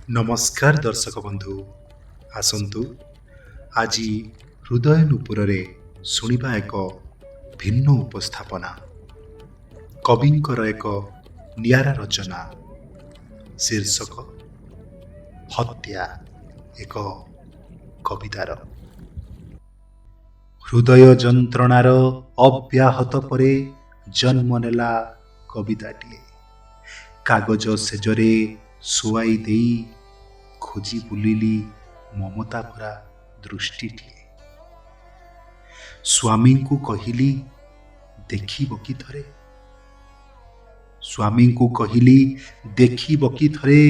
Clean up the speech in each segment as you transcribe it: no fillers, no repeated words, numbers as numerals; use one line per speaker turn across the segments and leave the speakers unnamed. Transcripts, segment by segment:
ନମସ୍କାର ଦର୍ଶକ ବନ୍ଧୁ, ଆସନ୍ତୁ ଆଜି ହୃଦୟ ନୂପୁରରେ ଶୁଣିବା ଏକ ଭିନ୍ନ ଉପସ୍ଥାପନା, କବିଙ୍କର ଏକ ନିଆରା ରଚନା, ଶୀର୍ଷକ ହତ୍ୟା ଏକ କବିତାର। ହୃଦୟ ଯନ୍ତ୍ରଣାର ଅବ୍ୟାହତ ପରେ ଜନ୍ମ ନେଲା କବିତାଟିଏ। କାଗଜ ଶେଯରେ ଶୁଆଇ ଦେଇ ଖୋଜି ବୁଲିଲି ମମତା ଭରା ଦୃଷ୍ଟିଟିଏ। ସ୍ୱାମୀଙ୍କୁ କହିଲି ଦେଖିବ କି ଥରେ, ସ୍ୱାମୀଙ୍କୁ କହିଲି ଦେଖିବ କି ଥରେ,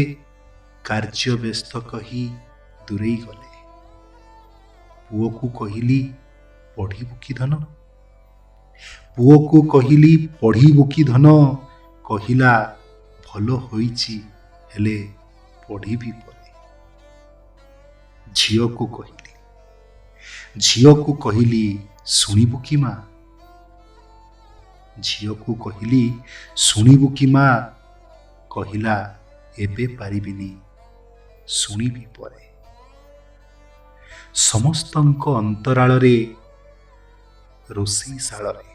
କାର୍ଯ୍ୟ ବ୍ୟସ୍ତ କହି ଦୂରେଇ ଗଲେ। ପୁଅକୁ କହିଲି ପଢ଼ିବୁ କି ଧନ, ପୁଅକୁ କହିଲି ପଢ଼ିବୁ କି ଧନ, କହିଲା ଭଲ ହୋଇଛି ହେଲେ ପଢ଼ିବି ପରେ। ଝିଅକୁ କହିଲି, ଝିଅକୁ କହିଲି ଶୁଣିବୁ କି ମା, ଝିଅକୁ କହିଲି ଶୁଣିବୁ କି ମା, କହିଲା ଏବେ ପାରିବିନି ଶୁଣିବି ପରେ। ସମସ୍ତଙ୍କ ଅନ୍ତରାଳରେ ରୋଷେଇଶାଳରେ,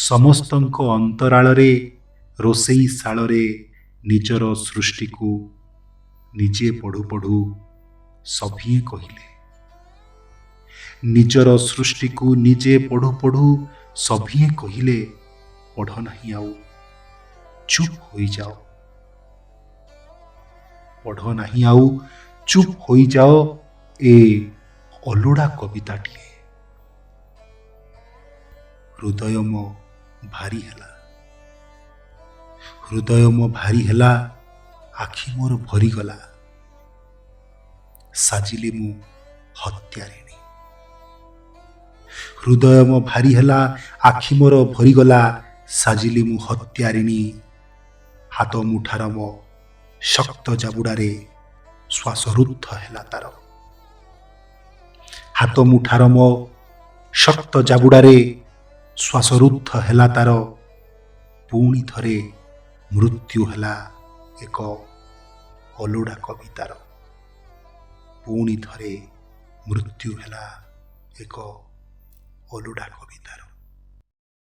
ସମସ୍ତଙ୍କ ଅନ୍ତରାଳରେ ରୋଷେଇଶାଳରେ ନିଜର ସୃଷ୍ଟିକୁ ନିଜେ ପଢ଼ୁ ପଢ଼ୁ ସଭିଏଁ କହିଲେ, ନିଜର ସୃଷ୍ଟିକୁ ନିଜେ ପଢ଼ୁ ପଢ଼ୁ ସଭିଏଁ କହିଲେ, ପଢ଼ ନାହିଁ ଆଉ ଚୁପ୍ ହୋଇଯାଅ, ପଢ଼ ନାହିଁ ଆଉ ଚୁପ୍ ହୋଇଯାଅ ଏ ଅଲୋଡ଼ା କବିତାଟିଏ। ହୃଦୟ ମୋ ଭାରି ହେଲା, ହୃଦୟ ମୋ ଭାରି ହେଲା, ଆଖି ମୋର ଭରିଗଲା, ସାଜିଲି ମୁଁ ହତ୍ୟାରିଣୀ। ହୃଦୟ ମୋ ଭାରି ହେଲା, ଆଖି ମୋର ଭରିଗଲା, ସାଜିଲି ମୁଁ ହତ୍ୟାରିଣୀ। ହାତ ମୁଠାର ମୋ ଶକ୍ତ ଜାବୁଡ଼ାରେ ଶ୍ୱାସରୁଦ୍ଧ ହେଲା ତାର, ହାତ ମୁଠାର ମୋ ଶକ୍ତ ଜାବୁଡ଼ାରେ ଶ୍ୱାସରୁଦ୍ଧ ହେଲା ତାର। ପୁଣି ଥରେ ମୃତ୍ୟୁ ହେଲା ଏକ ଅଲୋଡ଼ା କବିତାର, ପୁଣି ଥରେ ମୃତ୍ୟୁ ହେଲା ଏକ ଅଲୋଡ଼ା କବିତାର।